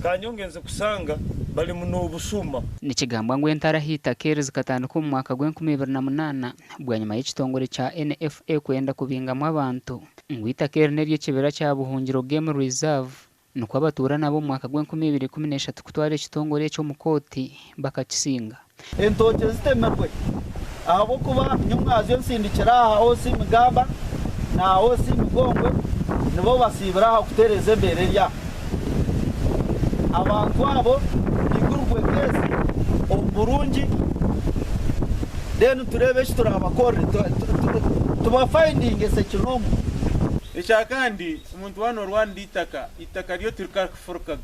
Kanyongenze kusanga barimu n'obushuma. Nikigambwa ngu entaro aha itaka eri zikatandika omu mwaka gw'enkumi ibiri na munaana bwanyima y'ekitongore kya NFA kwenda kubingamu abantu ngu eitaka eri n'ery'ekibira kya Buhungiro Game Reserve nikwo abatuura nabo omu mwaka gw'enkumi ibiri ikumi n'eshatu kutwara ekitongore ekyo omu kooti bakakisinga. Entookye zitemirwe ahabw'okuba nyomwazyo nsindikire aha OC Migamba na OC Migongwe nibo basiibire aha kutereeza embeera eri aha. Abantu abo baigurwe keesi omu burungi then tureebe eki turaabakorere tubafayindinge sekinoomu. Ekyakandi, omuntu waaba noorwanira eitaka, eitaka ryo tirikafurukaga.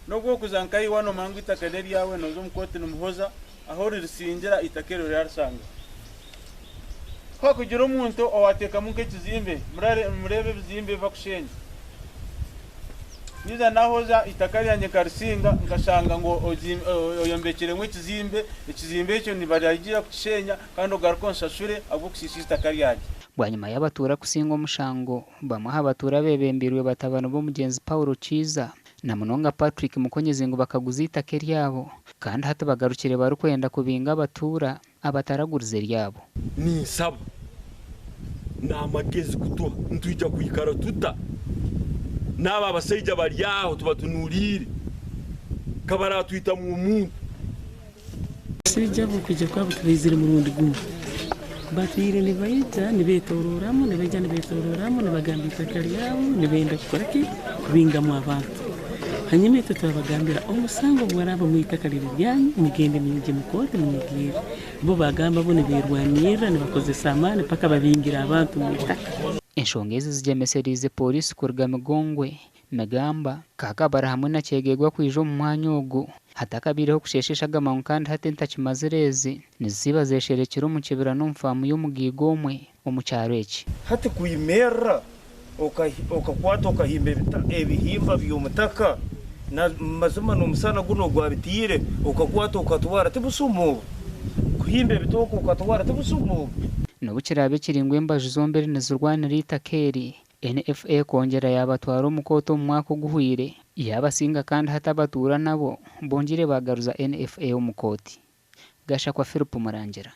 N'obu orikuza nka iwe noomanya ngu eitaka n'eryawe nooza omu kooti nimuhoza, ahu oririsingira eitaka eryo oryarishangaho. Ku hakugira omuntu owaateekamu nk'ekizimbe, mureebe ebizimbe ebi bakusheenya. Naija naahoza eitaka ryangye nkarisinga nkashanga ngu oyombekiremu ekizimbe, ekizimbe ekyo nibaragiira kukisheenya kandi ogaruke onshashure ahabw'okushiisha eitaka ryangye. Bwanyima y'abatuura kusinga omushango, bamwe aha batuura abeebembeirwe batabani b'omugyenzi Paul Kiiza na munonga Patrick Mukonyezi ngu bakaguza eitaka eryabo kandi hati bagarukire barikwenda kubinga abatuura abataragurize eryabo. Ninsaba n'amagezi kutuha nitwija kwikara tuta n'abo abasaija bari aho tubatunuliire ka baratwitamu omuntu. Abashaija abo okwija kwabo tibaizire murundi gumwe. Batwire nibaija nibetorooramu, nibaija nibetorooramu nibagamba eitaka ryabo nibenda kukora ki? Kubingamu abantu. Hanyuma itwe twabagambira omusango obuguraaba omu itaka riri ryanyu mugende mwije mu kooti munyegere. Bo bagamba bo niberwanirra nibakozesa amaani paka babingire abantu omu itaka. Enshonga ezi zigyemesereize Pooriisi kuruga Migongwe Migamba, Kakabara hamwe na Kyegegwa kwija omu mwanya ogu hatakabaireho kusheesha eshagama ngu kandi hati entakimazire ezi nizisiiba zesherekire omu kibira n'omu faamu y'omugaiga omwe omu kyaro eki. Hati kwimerera okakwata okahimba ebihimba by'omutaka na mazima n'omusana gunu ogwabitiire okakwata okatwara tibusuma obu? Kuhimba ebitooke okatwara tibusuma obu? N'obu kiraabe kiri ngu embaju zombiri nizirwanira eitaka eri, NFA ekongyera yaabatwara omu kooti omu mwaka oguhweire, yaabasinga kandi hati abatuura nabo bongyeire baagaruza NFA omu kooti. Gashakwa Philip Murangira.